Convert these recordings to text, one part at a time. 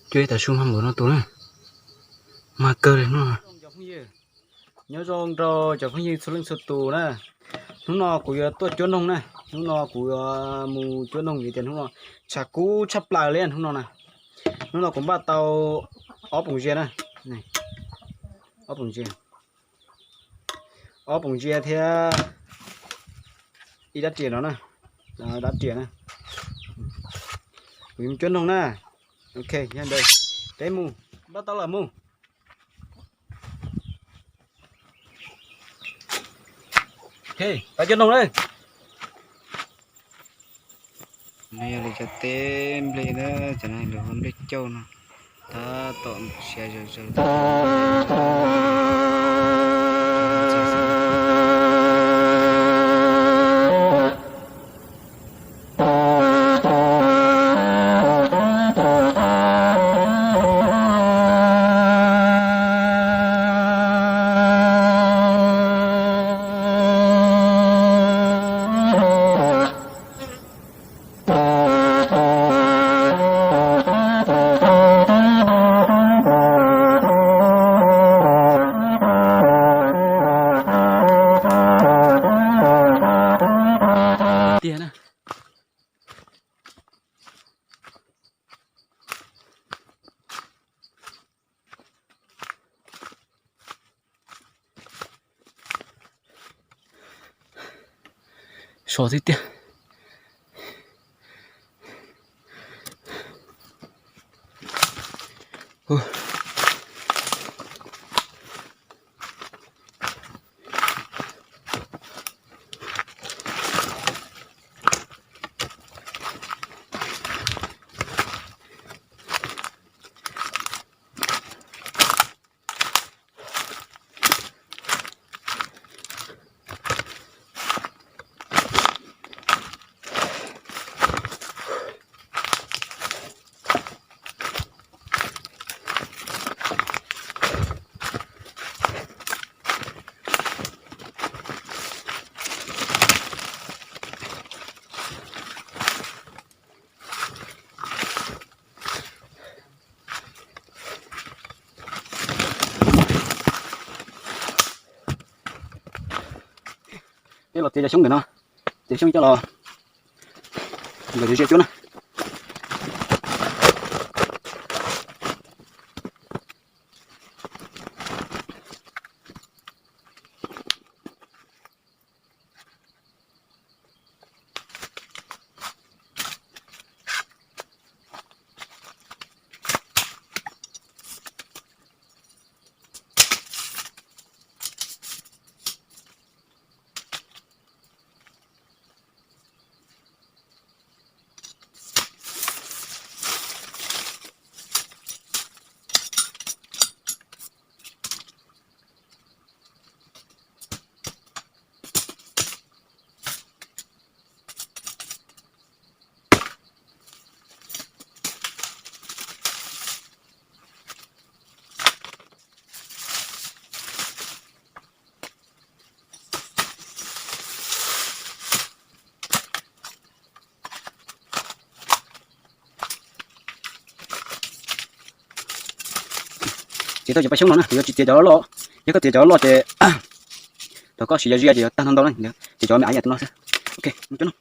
Cua ib tag su mag npaum no tus na, mag kawg li hnub no. Nyob zoo rau cov phooj ywg txhua leej txhua tus na. Hnub no kuv yuav tuaj cuab noog na, hnub no kuv yuav mus cuab noog vim tias hnub no tshav kub tshaj plaws li hnub no na. Hnub no kuv npaj tau ob poom zia na, ob poom zia, ob poom zia thiab ib rab riam no na, rab riam na. Kuv yuav mus cuab noog na. Ok, yog li ntawd peb mus, npaj tau lawm mus. Ok, peb cuab noog na. No yog lawv cov teb nplej na, cov no lawv hu nplej cauj no, tab tom siav zom zaws. Tiag na. So xwb tiag. Peb los txiav cov xyoob ntawm no, txiav xyoob coj los nkawd zia cuab na. Txiav tau cov paj xyoob no na, kuv yuav tsis txiav cov loj, yog koj txiav cov loj ces thaum koj siv cov zia ces yuav tag ntau ntau na, txiav cov me me ib yam no xwb. Ok, mus cov no.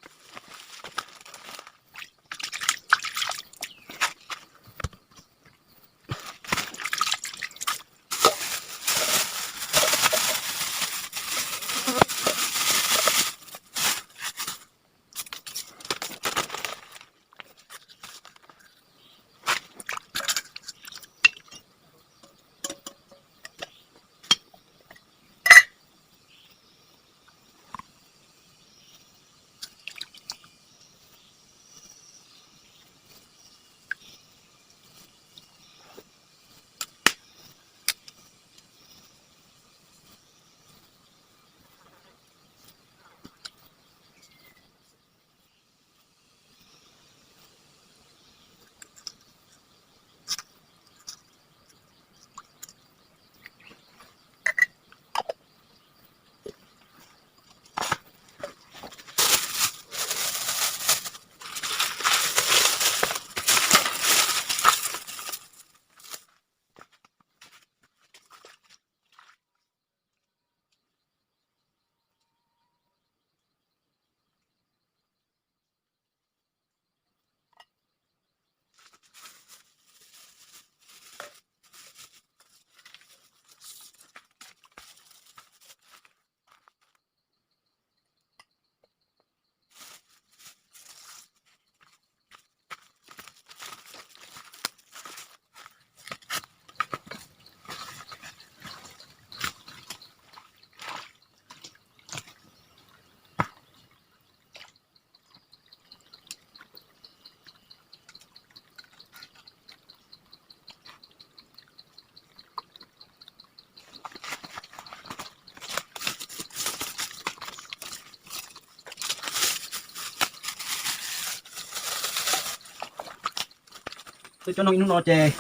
Twb cov noog ib hnub no ces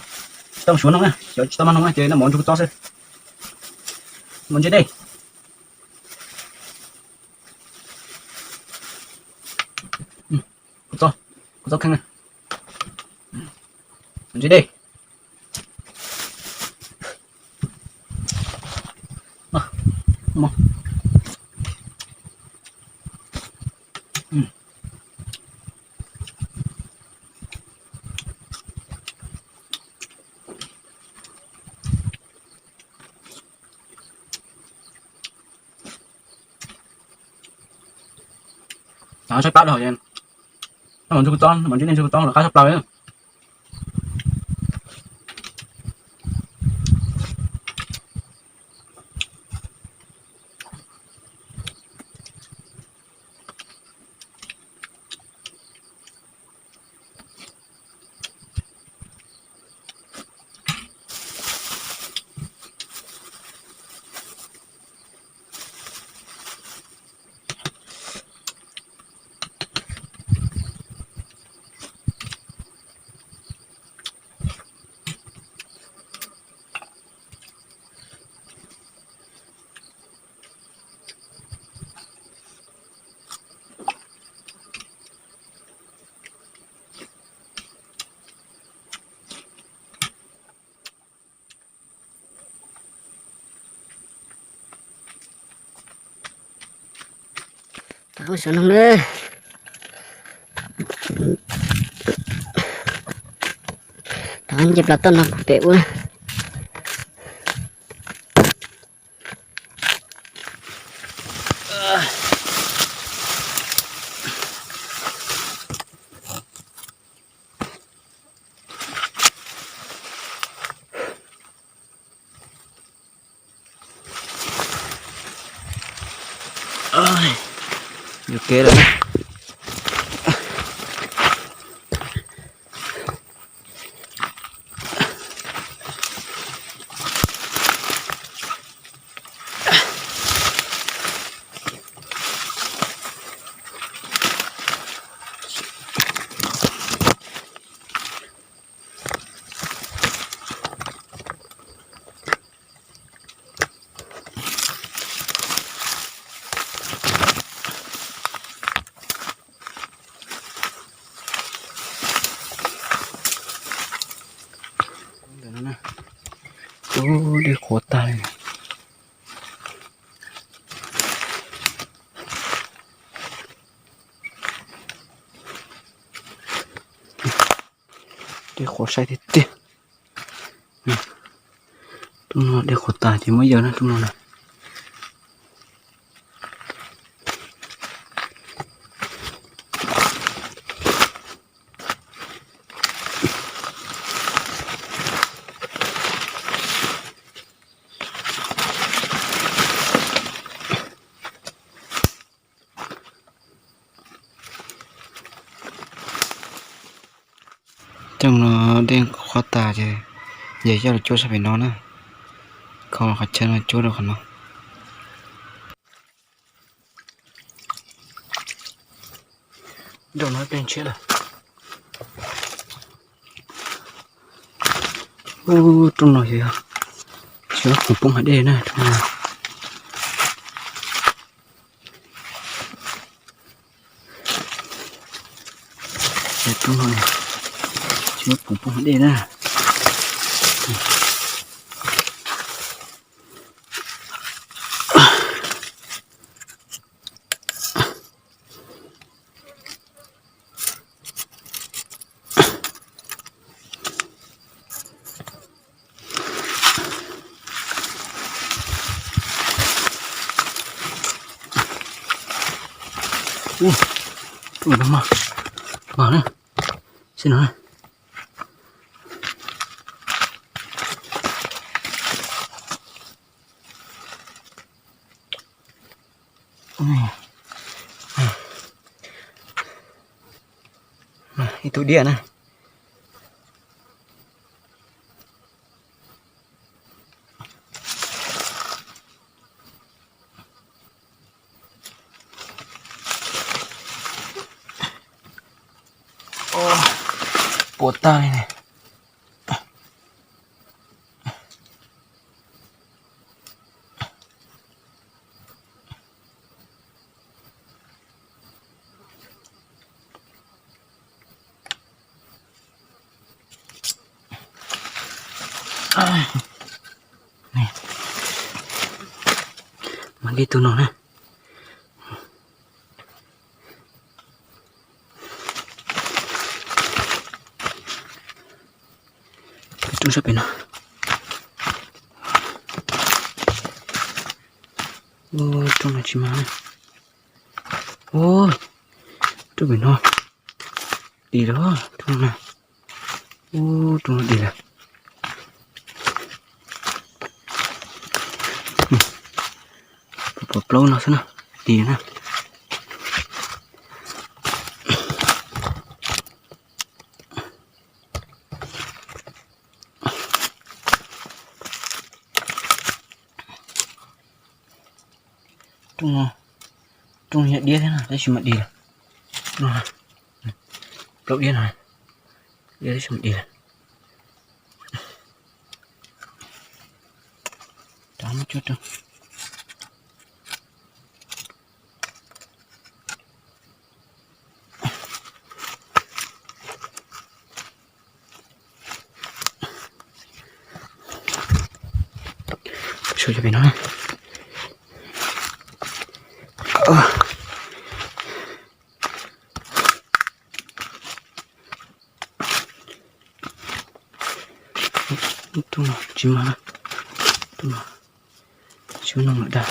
tau suav noog na, xyov tsis tau mag noog na ces noj mov ntsuag kua txob xwb. Mov ntse dej. Kua txob, kua txob kheej na. Mov ntse dej. Saib plab dhau, noj mov ntsuag kua txob, noj mov ntse dej ntsuag kua txob los qab tshaj plaws. Tau suav noog na. Tau nce plas toj no pem ub. Yuav kev lawm. Ub, dej qhuav tag li. Dej qhuav sai tiag tiag. Rooj no dej qhuav tas ces muab yawg na rooj no na. Coj no dej qhuav tas ces yawg coj los cuab sab pem no na. Kho qhov chaw no cuab rau qhov no. Rooj no peb ntshiab lawm. Ub, rooj no yog, yog khoom poob hav dej na. Rooj no, rooj no yog khoom poob hav dej na. Ub, tus no mas, mas na, xib no na. Ib tug diaj na. Puas tag li ne. Mas kiag tus no na. Rooj sab pem no. Ub, rooj no tsis mag na. Ub, rooj pem no. Dim lawm rooj no. Ub, rooj no dim lawm. Pom plaub no xwb na, dim na. Rooj no, rooj no yog diab thiab na tab sis mas dim lawm. No, plaub diab no, diab tab sis mas dim lawm. Rov muab tsuab rau. Sau cov pem no na. Rooj no tsis mag na. Rooj no tsis muaj noog lawm dag.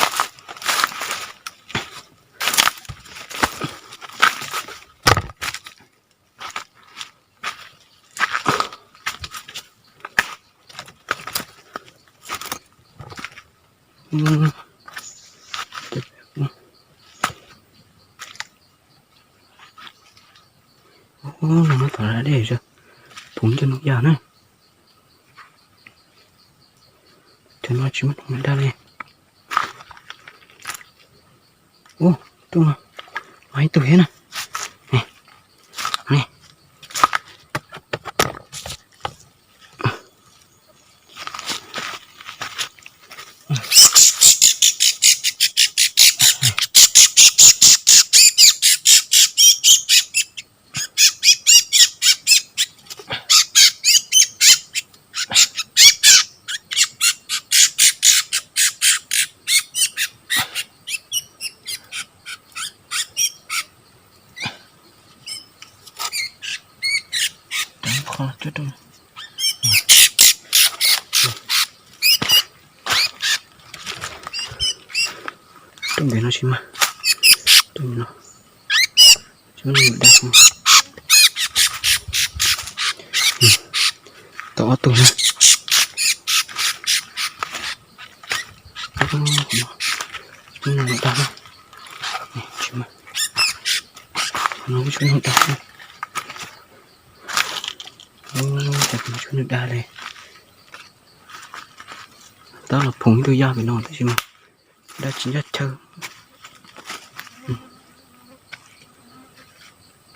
Ub, no muab tom dej, phoov cov noog yaj na. Cov no tsis muaj noog dag li. Ub, rooj no, ib tug thiab na. Rooj pem no tsis mag, rooj pem no tsis mag dag. Tau ob tug na. Tsis mag, tsis mag dag. Tsis mag dag li. Tab los phoov ib tug yaj pem no tab sis mas dag tsis ncaj chaw.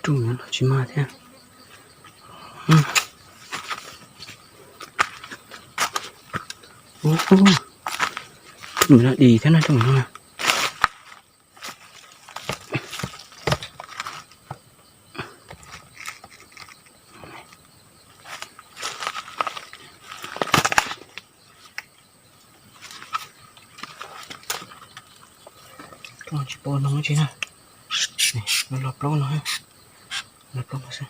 Rooj no los tsis mag thiab. Rooj no dim thiab na, rooj no na. Tsis pom noog tsi na. Los plaub no, los plaub no xwb.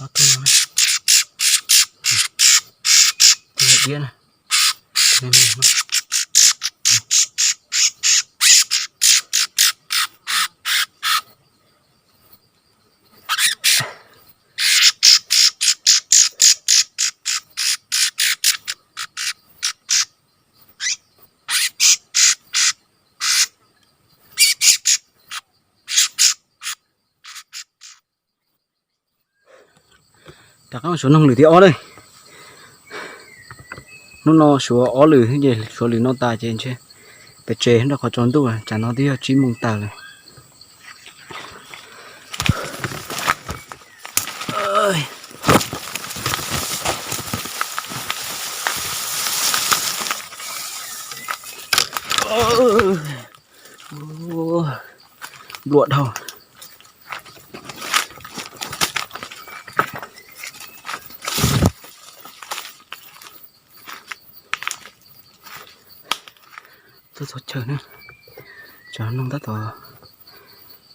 Ob tug no, tus diab na. Rov qab suav noog lwm thib ob lawm. Hnub no suav ob lwm ces suav lwm no tas ces ntshe pem tsev nrog qhov tsaus ntuj, tsam no twb yog tsib moos tas lawm. Nplua dhau. Tuaj txog chaw na, cov noog tab tom,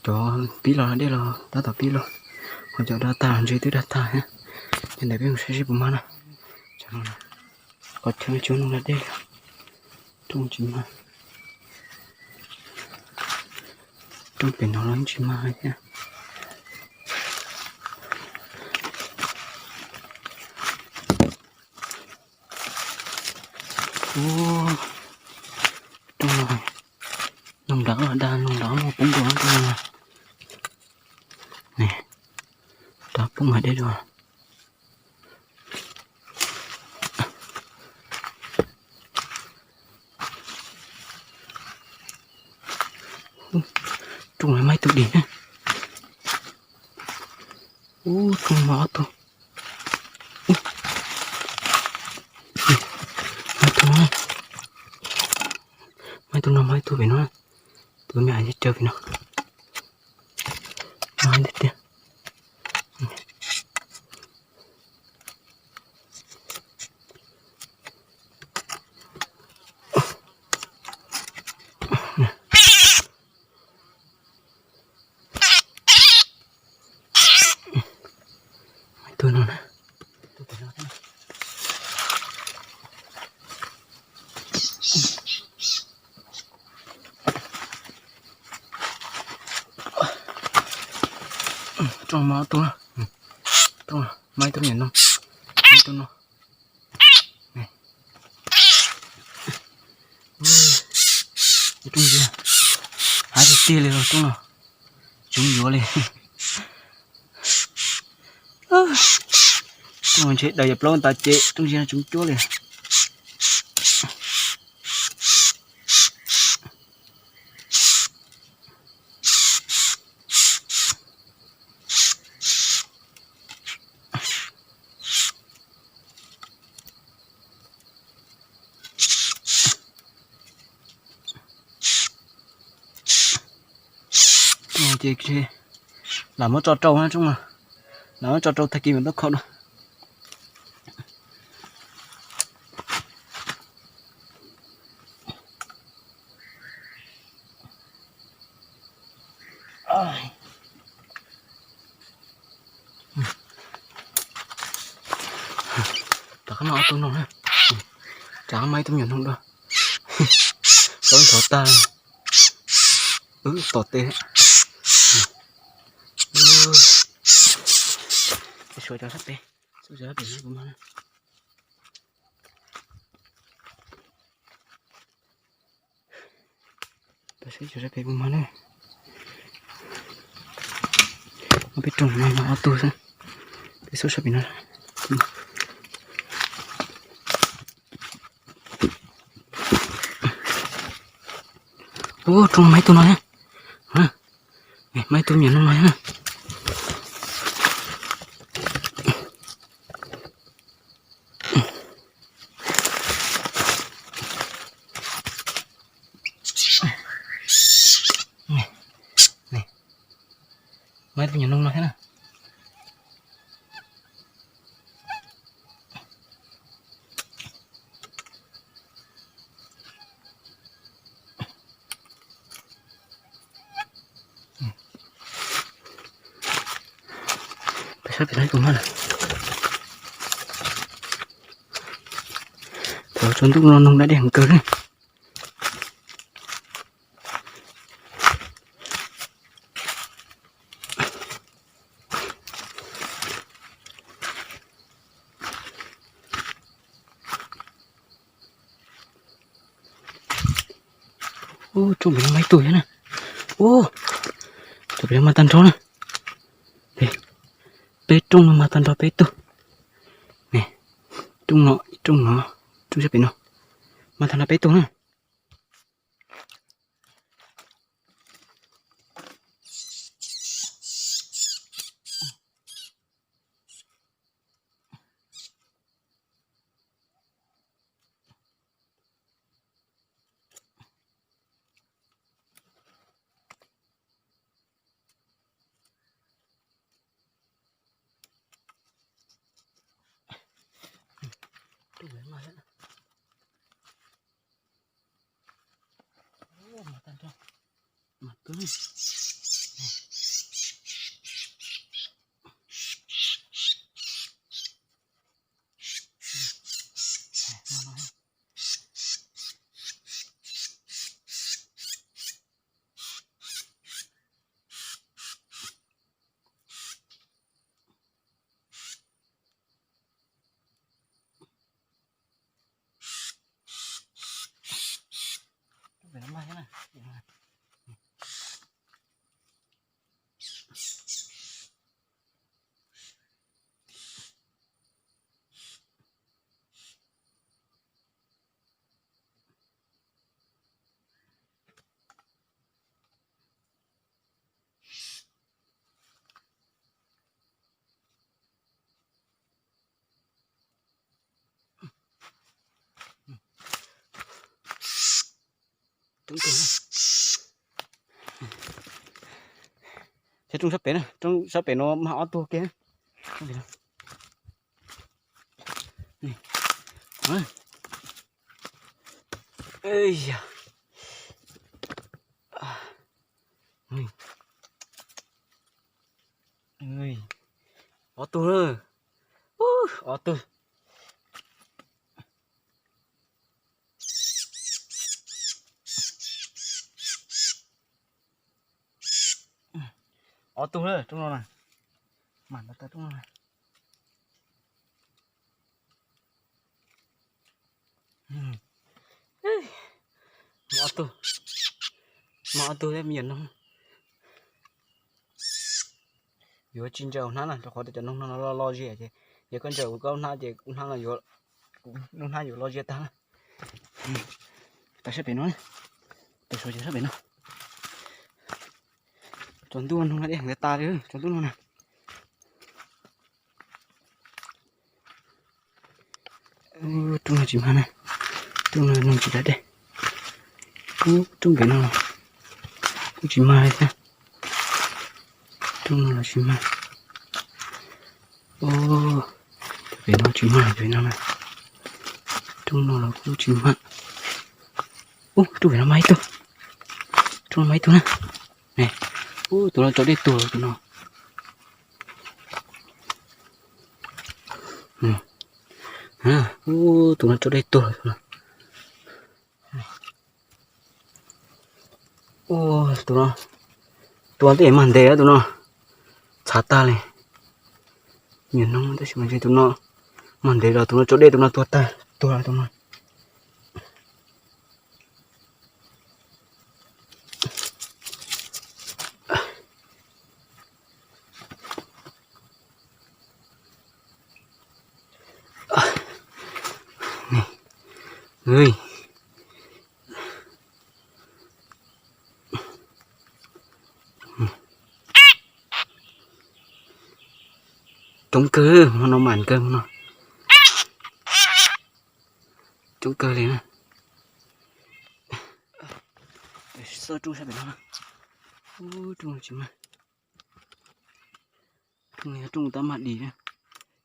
cov pib los dej los tab tom pib los, ho cov da tag los ntshe twb da tag thiab. Ces ntawm peb mus saib seb puas mag na. Qhov chaw no tsis muaj noog da dej li, rooj tsis mag, rooj pem no los tsis mag li thiab. Ub, rooj no, noog nrad los dag, noog nrad muaj poob dua rooj no. Nrad poob hais dej dua. Rooj no mas ib tug dim na. Ub, rooj no mas ob tug. Mas ib tug no, mas ib tug no, mas ib tug pem no, tus me hais caw pem no. Mas tiag tiag. Tus no na. Rooj mas ob tug, rooj mas ib tug me nyuam noog, ib tug no. Rooj ziag, haib tiag tiag li los rooj no, tsoov yuav li. Rooj no ntshe daws yam plaub tas ces rooj ziag no tsoov cuab li. Ces lam muab tso rau na, rooj no lam muab tso rau tag kis mam tuaj kho dua. Rov qab mas ob tug no na, rov qab mas ib tug me nyuam noog dua. Rau nthov tag, wb tom tes. Suav cov sab pem, suav cov sab pem no kuv mag na. Peb saib cov sab pem kuv mag na. Peb rooj no ob tug xwb, peb xauj sab pem no. Ub, rooj no mas ib tug no thiab, mas ib tug me nyuam noog no thiab. Mas ib tug me nyuam noog no thiab na. Peb saib pem no ib tug mas lawm. Thaum tsaus ntuj no noog da dej heev kawg li. Ub, rooj pem no mas ib tug thiab na. Ub, rooj pem no mas tag nrho na. Peb rooj no mas tag nrho peb tug. Rooj no, rooj no, rooj sab pem no, mas tag no peb tug na. Coob kawg. Thiab rooj sab pem na, rooj sab pem no mag ob tug kiag. Ob tug na, ob tug. Ob tug na, rooj no na, mam ntawd tau rooj no na. Ob tug, mag ob tug thiab me nyuam noog. Yuav tsis ntsaws hnab na, rau qhov tias cov noog no loj loj zim ces yog koj ntsaws koj hnab ces hnab no yuav, lub hnab yuav loj ziab tag na. Tau sab pem no, tau suav cov sab pem no. Tsaus ntuj no noog dej heev tas li, tsaus ntuj no na. Rooj no tsis mag na, rooj no noog tsis da dej. Rooj pem no kuj tsis mag li thiab. Rooj no los tsis mag. Pem no tsis mag, pem no na. Rooj no los kuj tsis mag. Ub, rooj pem no mag ib tug. Rooj no mag ib tug na. Ub, tus no tso dej tuag tus no. Ub, tus no tso dej tuag tus no. Tus no, tus no tej mag ntev tus no, txhav tag li. Nyuam noog tab sis mas ntshe tus no mag ntev los tus no tso dej tus no tuag tag, tuag tus no. Coob kawg, hmo no mam kawg hmo no. Coob kawg li na. Xauj rooj sab pem no, rooj no tsis mag. Rooj no yog rooj tab mag dis na,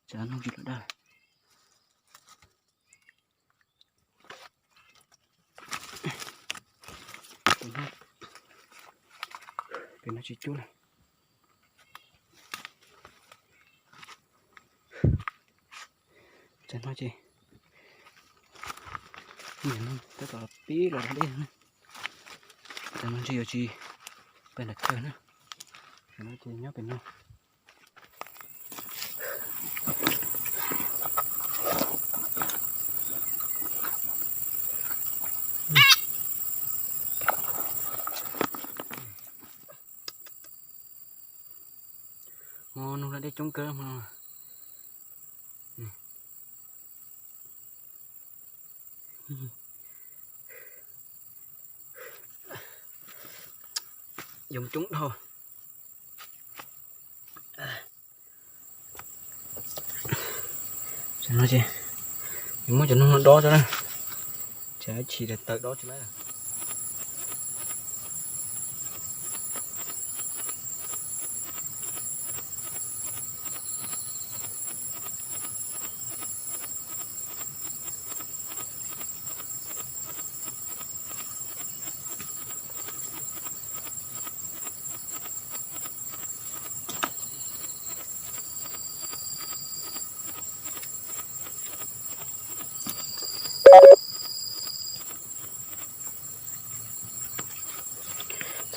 tsam noog tsis los daj. Pem no tsis cuab li. Tsam no ces tab tom pib los da dej na. Tsam no ntshe yuav tsis pais nram chaw na. Tsam no ces nyob pem no. Hmo no noog da dej coob kawg hmo no. Yoov coob dhau. Tam no ces muab cov noog no dob tso na, tsam ib chim tawm dob tsis laib.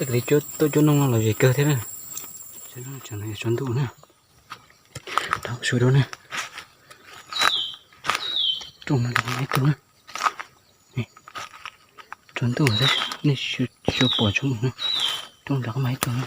Txoj kev li tuaj cuab noog no los ze kawg thiab na. Tsaus ntuj na. Tau su rau na. Rooj no rov qab ib tug na. Tsaus ntuj nej tsis pom tshoob na. Rooj rov qab ib tug na.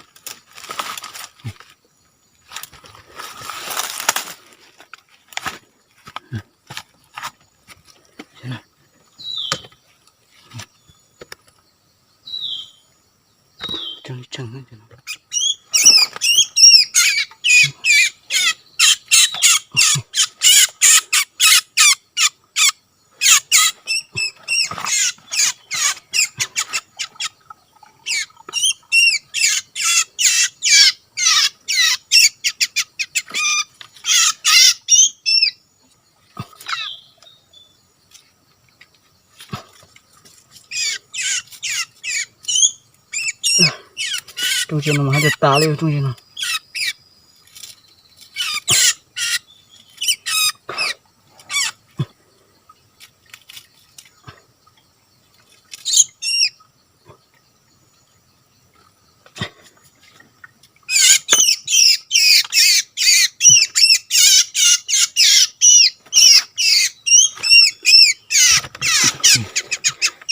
Rooj tsuas no mas haj yam tas li rooj tsuas no.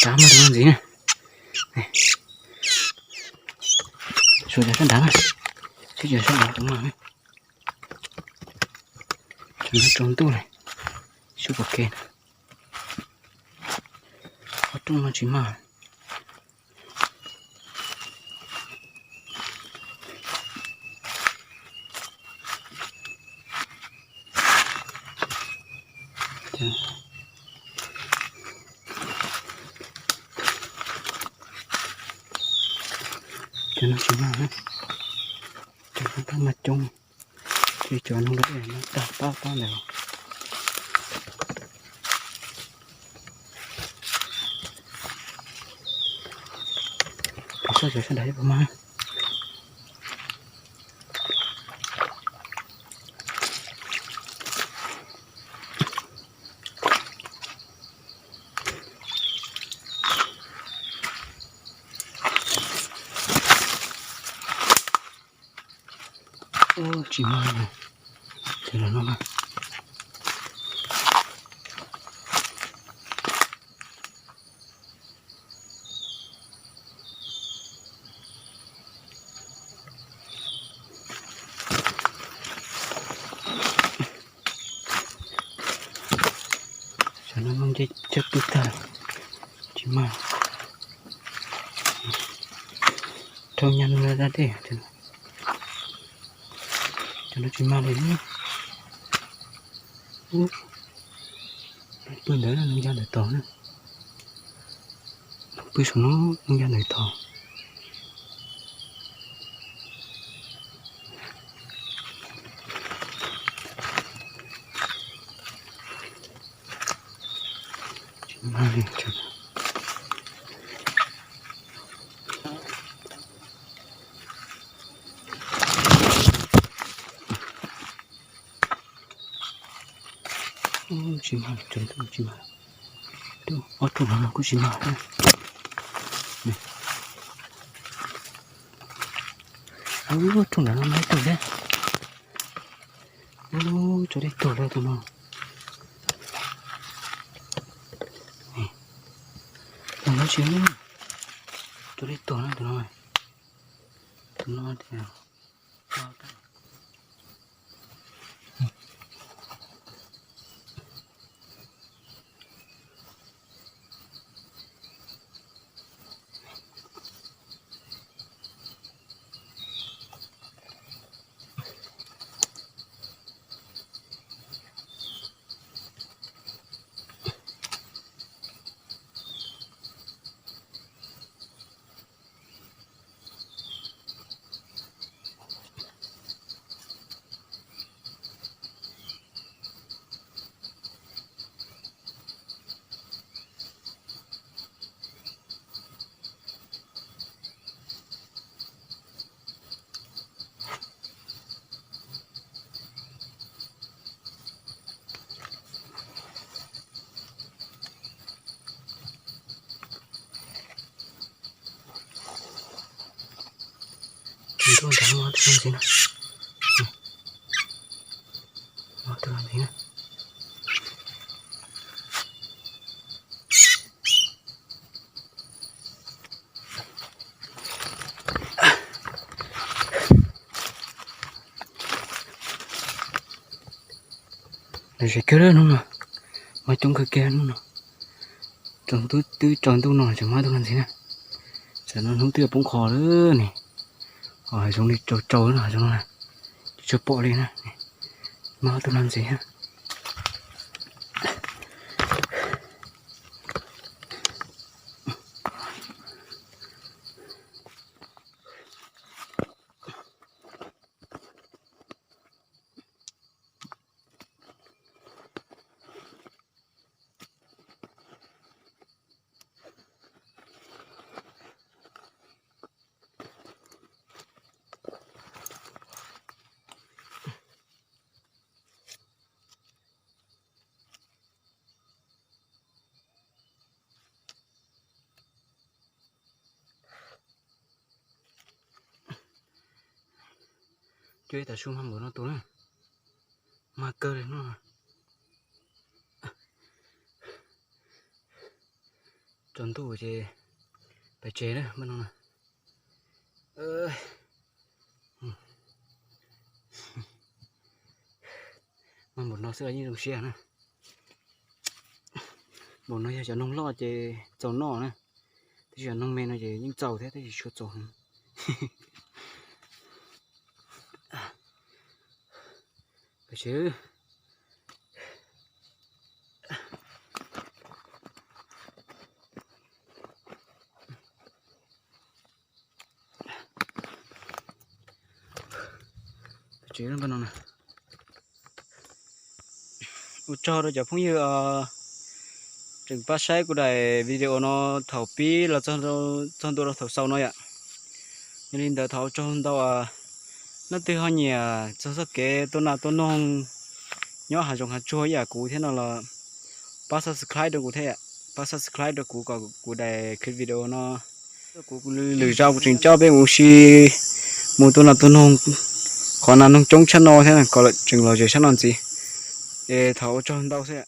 Rov muaj tus ntxiv na. Su cov sab nrad na, sib cov sab nrad tus no. Tsaus ntuj lawm, sib pom kev. Qhov rooj no tsis mag. Cov no tsis mag, cov no tab mag coob. Ces cov no lawv no tag pab pab ntawd. Peb soj cov sab nrad puas mag. Tsis mag, ces los no. Cov no nce cawg pw tag, tsis mag. Rau nyag no da dej, cov no tsis mag li. Pw ntawd no ncaj ntawd tog na. Pw saum no ncaj ntawd tog. Tsis mag, tsaus ntuj tsis mag. Ob rooj no kuj tsis mag. Ub, rooj nrad no ib tug thiab. Ub, tsaus li tuag lawm tus no. Tus no tsis, tsaus li tuag na tus no. Tus no tias, Ntawd muaj ob tug no ntxiv na. Muaj ob tug no ntxiv na. Lawv zem kawg hnub no, muaj coob kawg kiag hnub no. Tsaus ntuj, twb tsaus ntuj no tseem muaj ob tug no ntxiv na. Tam no hnub twb yuav poob qho lawm ne. Ho hav zoov li tsaus tsaus no, hav zoov no tsis tshua pom li na. Muaj ob tug no ntxiv na. Cuab ib tag su mag npaum no tus na, mag kawg li no. Tsaus ntuj ces pais tsev na, mag no na. Mag npaum no xwb los yeej zoo siab na. Npaum no yog cov noog loj ces txaus noj na, tab sis cov noog me no ces yeej txaus thiab tab sis tsis tshua txaus. Ua tsaug rau cov phooj ywg tseem pab saib kuv daim video no thaum pib los txog ntua rau thaum xaus no yom. Yog li ntawd thov ua tsaug ntau. Leej twg ho nyiam txog txoj kev tua nas tua noog nyob hav zoov hav tsuag ib yam kuv thiab no los pab subscribe rau kuv thiab, pab subscribe rau kuv kom kuv daim clip video no, kuv lwm zaus kuv tseem coj peb mus ua si mus tua nas tua noog qhov nas noog coob tshaj no thiab kom tseem lom zem tshaj no ntxiv. Es thov ua tsaug ntau xwb.